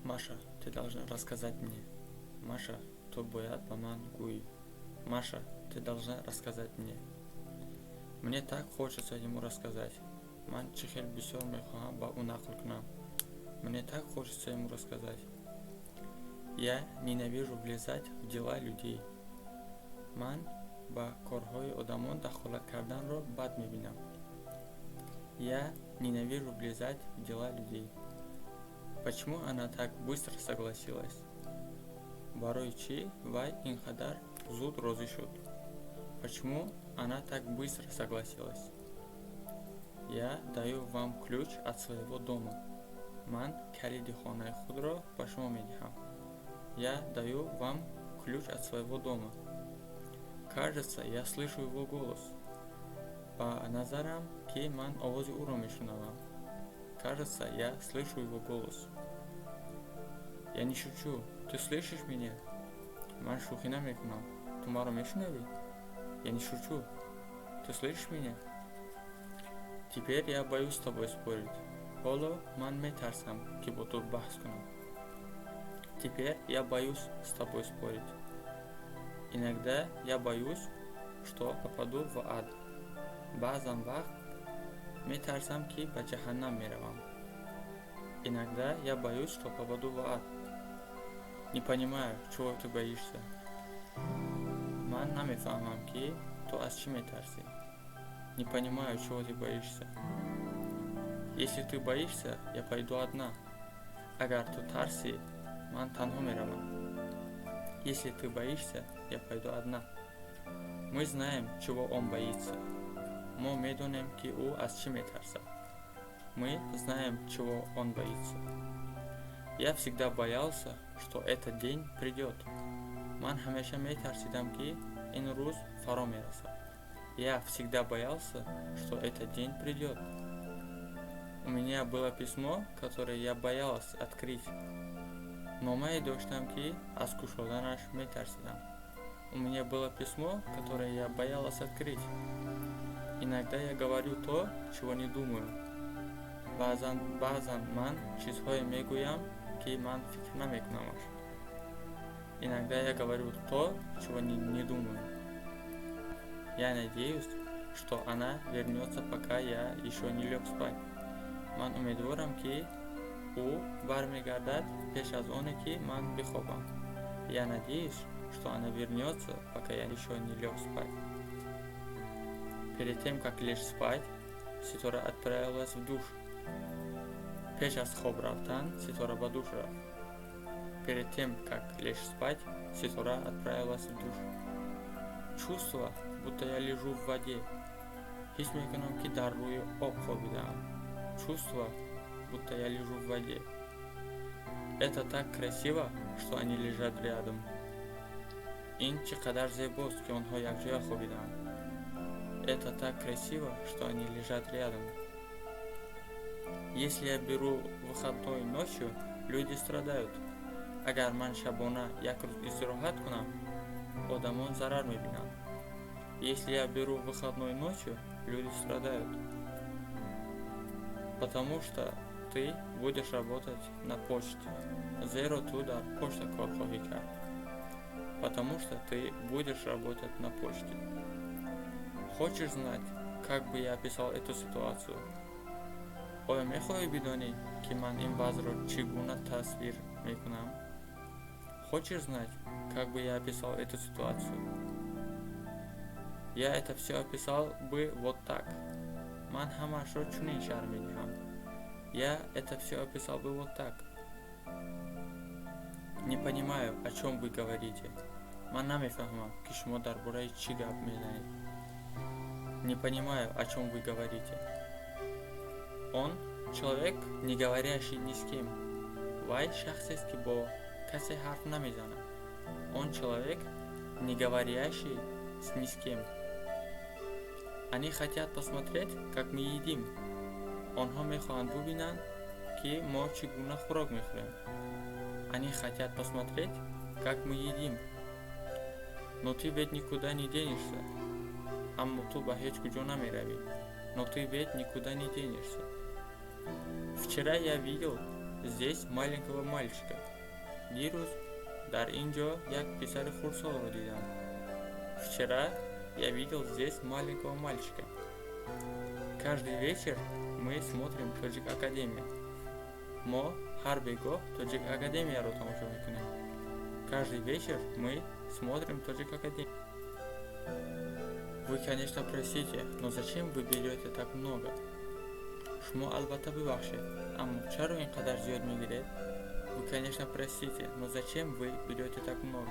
Маша, ты должна рассказать мне. Маша, ту бояд ба ман гӯӣ. Маша, ты должна рассказать мне. Мне так хочется ему рассказать. Ман чӣ хел бисёр мехоҳам ба ӯ нақл кунам. Мне так хочется ему рассказать. Я ненавижу влезать в дела людей. Ман ба корҳои одамон дахолат карданро бад мебинам. Я ненавижу влезать в дела людей. Почему она так быстро согласилась? Барои чӣ вай ин қадар зуд розӣ шуд? Почему она так быстро согласилась? Я даю вам ключ от своего дома. Ман калиди хонаи худро ба шумо медиҳам. Я даю вам ключ от своего дома. Кажется, я слышу его голос. Ба назарам, ки ман овози ӯро мешунавам. Кажется, я слышу его голос. Я не шучу, ты слышишь меня? Ман шӯхӣ намекунам, ту маро мешунавӣ? Я не шучу, ты слышишь меня? Теперь я боюсь с тобой спорить. Ҳоло ман метарсам, ки бо ту баҳс кунам. Теперь я боюсь с тобой спорить. Иногда я боюсь, что попаду в ад. Баъзан вақт метарсам, ки ба ҷаҳаннам меравам. Иногда я боюсь, что попаду в ад. Не понимаю, чего ты боишься. Ман намефаҳмам, ки ту аз чӣ метарсӣ. Не понимаю, чего ты боишься. Если ты боишься, я пойду одна. Агар ту тарсӣ, ман танҳо меравам. Если ты боишься, я пойду одна. Мы знаем, чего он боится. Мо медонем, ки ӯ аз чӣ метарсад. Мы знаем, чего он боится. Я всегда боялся, что этот день придёт. Ман ҳамеша метарсидам, ки ин рӯз фаро мерасад. Я всегда боялся, что этот день придёт. У меня было письмо, которое я боялась открыть. Номае доштам, ки аз кушоданаш метарсидам. У меня было письмо, которое я боялась открыть. Иногда я говорю то, чего не думаю. Баъзан, баъзан ман чизҳое мегӯям, ки ман фикр намекунамаш. Иногда я говорю то, чего не думаю. Я надеюсь, что она вернется, пока я еще не лег спать. Ман умедворам, ки ӯ бармегардад пеш аз оне, ки ман бихобам. Я надеюсь, что она вернется, пока я еще не лег спать. Перед тем, как лечь спать, Ситора отправилась в душ. Пеш аз хоб рафтан Ситора ба душ рафт. Перед тем, как лечь спать, Ситора отправилась в душ. Чувство, будто я лежу в воде. Ҳис мекунам, ки дар рӯи об хобидаам. Чувство, будто я лежу в воде. Это так красиво, что они лежат рядом. Ин чӣ қадар зебост, ки онҳо якҷоя хобидаанд. Это так красиво, что они лежат рядом. Если я беру выходной ночью, люди страдают. Агар ман шабона як рӯз истироҳат кунам, одамон зарар мебинанд. Если я беру выходной ночью, люди страдают. Потому что ты будешь работать на почте. Зеро ту дар почта кор хоҳӣ кард. Потому что ты будешь работать на почте. Хочешь знать, как бы я описал эту ситуацию? Оё мехоҳӣ бидонӣ, ки ман ин вазъро чӣ гуна тасвир мекунам? Хочешь знать, как бы я описал эту ситуацию? Я это все описал бы вот так. Ман ҳамаашро чунин шарҳ медиҳам. Я это все описал бы вот так. Не понимаю, о чем вы говорите. Ман намефаҳмам, ки шумо дар бораи чӣ гап мезанед. Не понимаю, о чем вы говорите. Он человек, не говорящий ни с кем. Вай шахсест, ки бо касе ҳарф намезанад. Он человек, не говорящий ни с кем. Они хотят посмотреть, как мы едим. Онҳо мехоҳанд бубинанд, ки мо чӣ гуна хӯрок мехӯрем. Они хотят посмотреть, как мы едим. Но ты ведь никуда не денешься. Аммо ту ба ҳеҷ куҷо намеравӣ. Но ты ведь никуда не денешься. Вчера я видел здесь маленького мальчика. Дирӯз дар ин ҷо як писари хурдсолро дидам. Вчера я видел здесь маленького мальчика. Каждый вечер мы смотрим «Тоҷик Академия». Мо ҳар бегоҳ «Тоҷик Академияро» тамошо мекунем. Каждый вечер мы смотрим «Тоҷик Академию». Вы, конечно, простите, но зачем вы берете так много? Шумо албатта бибахшед, аммо чаро ин қадар зиёд мегиред? Вы, конечно, простите, но зачем вы берете так много?